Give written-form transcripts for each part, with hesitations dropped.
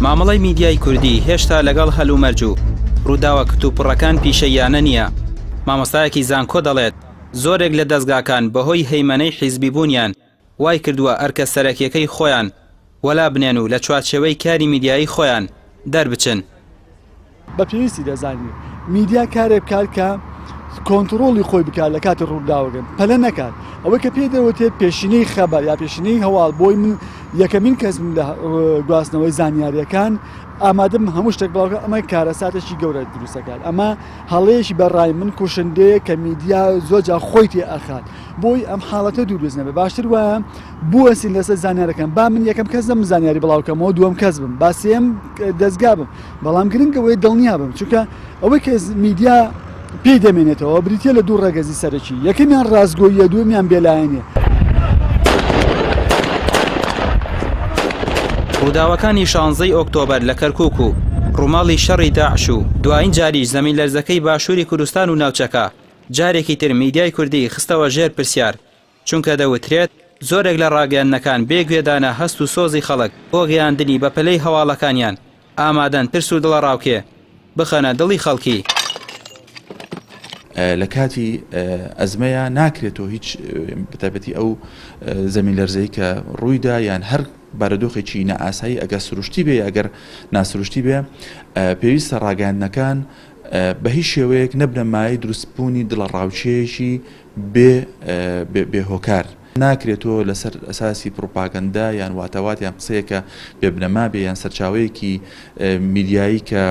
مامەڵەی میدیای کوردی هێشتا لەگەڵ هەلومەرج و ڕووداوە کتوپڕەکان پیشەییانە نییە، مامۆستایەکی زانکۆ دەڵێت، زۆرێک لە دەزگاکان بەهۆی هەیمەنەی حیزبیبوونیان وای کردووە ئەرکە سەرەکیەکەی خۆیان وەلا بنێن و لە چوارچێوەی کاری میدیایی خۆیان دەربچن. بە پێویستی دەزانین میدیا کارێک بکات کە کۆنتڕۆڵی خۆی بکات لە کاتی ڕووداوەکەن پەلە نەکات ئەوەی کە پێی دەوترێت پێشینەی خەبەر یا پێشینەی هەواڵ بۆی من یەکەمین کەس بم لە گواستنەوەی زانیاریەکان ئامادەم هەموو شتێک بڵاوکە ئەمە کارەساتێکی گەورە دروستەکات ئەمە هەڵەیەکی بە ڕای من کوشندەیە کە میدیا زۆر جار خۆی تێ ئەخات بۆی ئەم حاڵەتە دروست نەبێت باشتر وایە بوەستین لەسەر زانیارەکان با من یەکەم کەس نەبم زانیاری بڵاوکەمەوە دووەم کەس بم با سێم دەستگا بم بەڵام گرنگ ئەوەیە دڵنیا بم چونکە ئەوەی کە میدیا پێی دەمێنێتەوە بریتە لە دوو ڕەگەزی سەرەکی یەکەمیان ڕاستگۆییە دووەمیان بێلایەنیە. ڕووداوەکانی شانزەی ئۆکتۆبەر لە کەرکووک و ڕووماڵی شەڕی داعش و دوایین جاریش زەمینلەرزەکەی باشووری کوردستان و ناوچەکە جارێکی تر میدیای کوردی خستەوە ژێر پرسیار چونکە دەوترێت زۆرێک لە ڕاگەیاندنەکان بێ گوێدانە هەست و سۆزی خەڵک بۆ گەیاندنی بەپەلەی هەواڵەکانیان ئامادەن ترس و دڵەڕاوکێ بخەنە دڵی خەڵکی. لە کاتی ئەزمەیا ناکرێت تۆ هیچ بەتایبەتی ئەو زەمین لەرزەی کە ڕوویدا یان هەر بارودۆخێکی نائاسایی ئەگەر سروشتی بێ ئەگەر ناسروشتی بێ پێویستە ڕاگەیاندنەکان بە هیچ شێوەیەک نەبنە مایەی دروستبوونی دڵەڕاوکێیەکی بێ بێ هۆکار. ناکرێت تۆ لەسەر ئەساسی پڕوپاگەندە یان واتەوات یان قسەیەک کە بێ بنەما بێ یان سەرچاوەیەکی میدیایی کە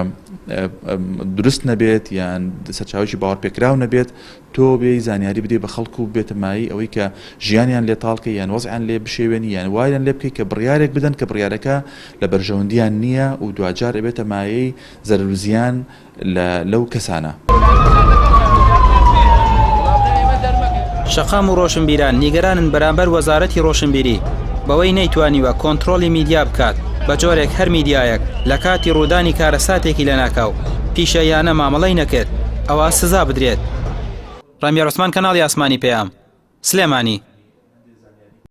دروست نەبێت یان سەرچاوەیەکی باوەڕپێکراو نەبێت تۆ بێی زانیاری بدەی بە خەڵک و بێتە مایەی ئەوەی کە ژیانیان لێ تاڵ کەی یان وەزعیان لێ بشێوێنی یان وایان لێ بکەی کە بڕیارێک بدەن کە بڕیارەکە لە بەرژەوەندیان نییە و دواجار ئەبێتە مایەی زەرەر و زیان لە لەو کەسانە. شەقام و ڕۆشنبیران نیگەرانن بەرامبەر وەزارەتی ڕۆشنبیری بەوەی نەیتوانیوە کۆنتڕۆڵی میدیا بکات بە جۆرێک هەر میدیایەک لە کاتی ڕوودانی کارەساتێکی لەناکاو پیشەییانە مامەڵەی نەکرد ئەوا سزا بدرێت. ڕامیار عوسمان کەناڵی ئاسمانی پەیام، سلێمانی.